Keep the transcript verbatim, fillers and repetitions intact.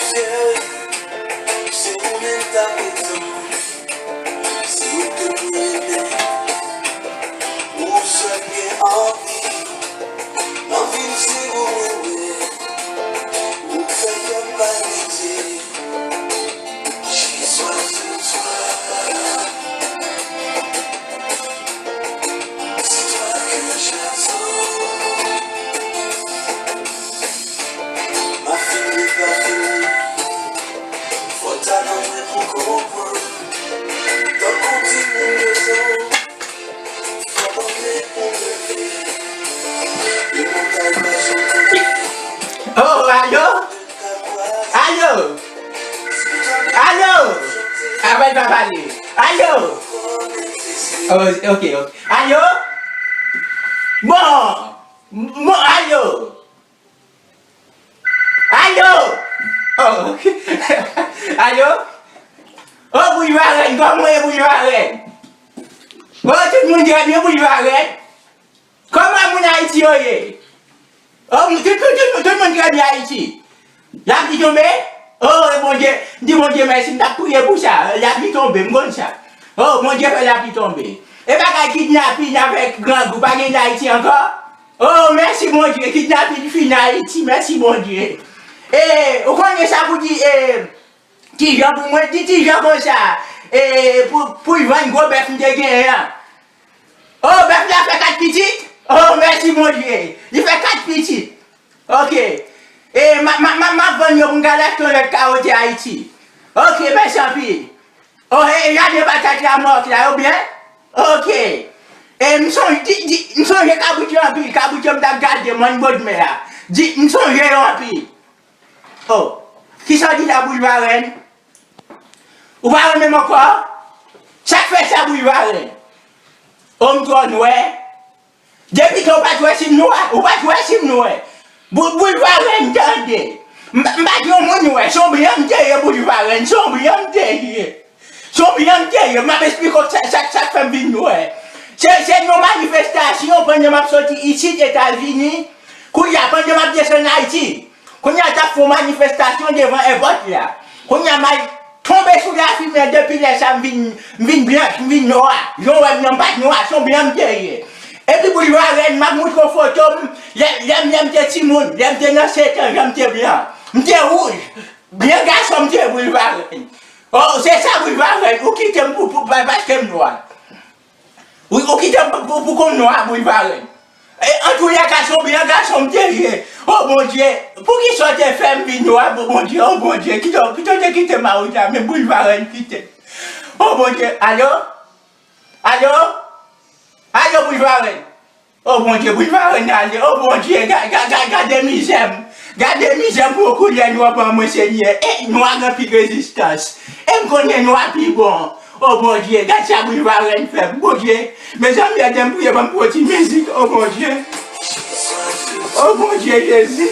Cheri, se ou menm ta prezan. Se ou ke m renmen. Ou sèl gen anvi. Anvi m se ou mwen wè. Ou fè kè m palpite. Chiswa sou swa. C'est toi que j'attends. Ma fini, pa fini. Fò w ta nan mwen pou konprann. Tankou timoun de zon. Fò w antre pou leve. Le montaj pa janm tonbe. Oh, alo? Alo? Alo? Apèl pa pale. Alo? Oh, ok, ok. Alo? Bon! Bon, alo? Alo? Oh, ok. Alo? Oh, Bouch Varèn, kòman w ye, Bouch Varèn? Oh, tout moun trè byen, Bouch Varèn? Kòman moun Ayiti yo ye? Oh, tout, tout, tout, tout moun trè byen Ayiti. Lapli tonbe? Oh, Bondye, m di Bondye mèsi, m t ap priye pou sa. Lapli tonbe, m konn sa. Oh, Bondye fè lapli tonbe. E bagay kidnapin avèk grangou pa gen Ayiti ankò? Oh, mèsi Bondye, kidnapin fini Ayiti, mèsi Bondye. E, ou konnen sa pou di, e, Tijan pou mwen, di Tijan konsa, e, pou, pou l vann gwo bèf m te genyen an. Oh, bèf la fè kat pitit? Oh, mèsi Bondye. Li fè kat pitit. Ok. E, m a, m a, m a, m ap vann yo pou m ka al achte yon lòt kawo tè Ayiti. Ok, mèsi anpil. Oh, e, e, gade patat la mòt la, yo byen? Ok. E, m sonj, di, di, m sonje kabrit yo anpil, kabrit yo m t ap gade, mòn bòdmè a. Di, m sonje yo anpil. Oh, kisa w di la, Bouch Varèn? Ou pa renmen m ankò? Sa k fè sa, Bouch Varèn? Oh, m twò nwè. Depi tan ou pa t wè si m nwè, ou pa t wè si m nwè. Bou-, Bouch Varèn, tande. M, m pa t yon moun nwè, se yon blan m te ye, Bouch Varèn, se yon blan m te ye. Se yon blan m te ye, m ap esplike w sa, sa, sa k fè m vin nwè. Se, se yon manifestasyon pandan m ap soti isit Etazini, kounye a pandan m ap desann Ayiti. Kounye a t ap fè yon manifestasyon devan èpòt la. Kounye a m al tonbe sou lafimen, depi lè sa m vin, m vin blanch, m vin nwa. Jan w wè m nan, m pa t nwa, se yon blan m te ye. Epi Bouch Varèn, m ap montre w foto m, lè, lè m, lè m te timoun, lè m te nan sèt an, jan m te blan. M te wouj. Byen gason m te ye, Bouch Varèn. Oh, se sa, Bouch Varèn, ou kite m pou, pou, pa-, paske m nwa. Ou, ou kite m pou, pou, pou konn nwa, Bouch Varèn. E, antoulèka, se yon byen gason m te ye. Oh, Bondye, poukisa w te fè m vin nwa, Bondye, oh, Bondye, kite, kite w te kite m a ou ta, men Bouch Varèn kite m. Oh, Bondye, alo? Alo? Alo, Bouch Varèn? Oh, Bondye, Bouch Varèn ale. Oh, Bondye, ga-, ga-, ga-, gade mizè m. Gade mizè m pou koulè nwa ban mwen, Senyè. E, nwa gen anpil rezistans. E m konnen nwa pi bon. Oh, Bondye, gad sa Bouch Varèn fè m. Bondye, mezanmi, ede m priye, ban m pou yon ti mizik. Oh, Bondye. Oh, Bondye, Jezi.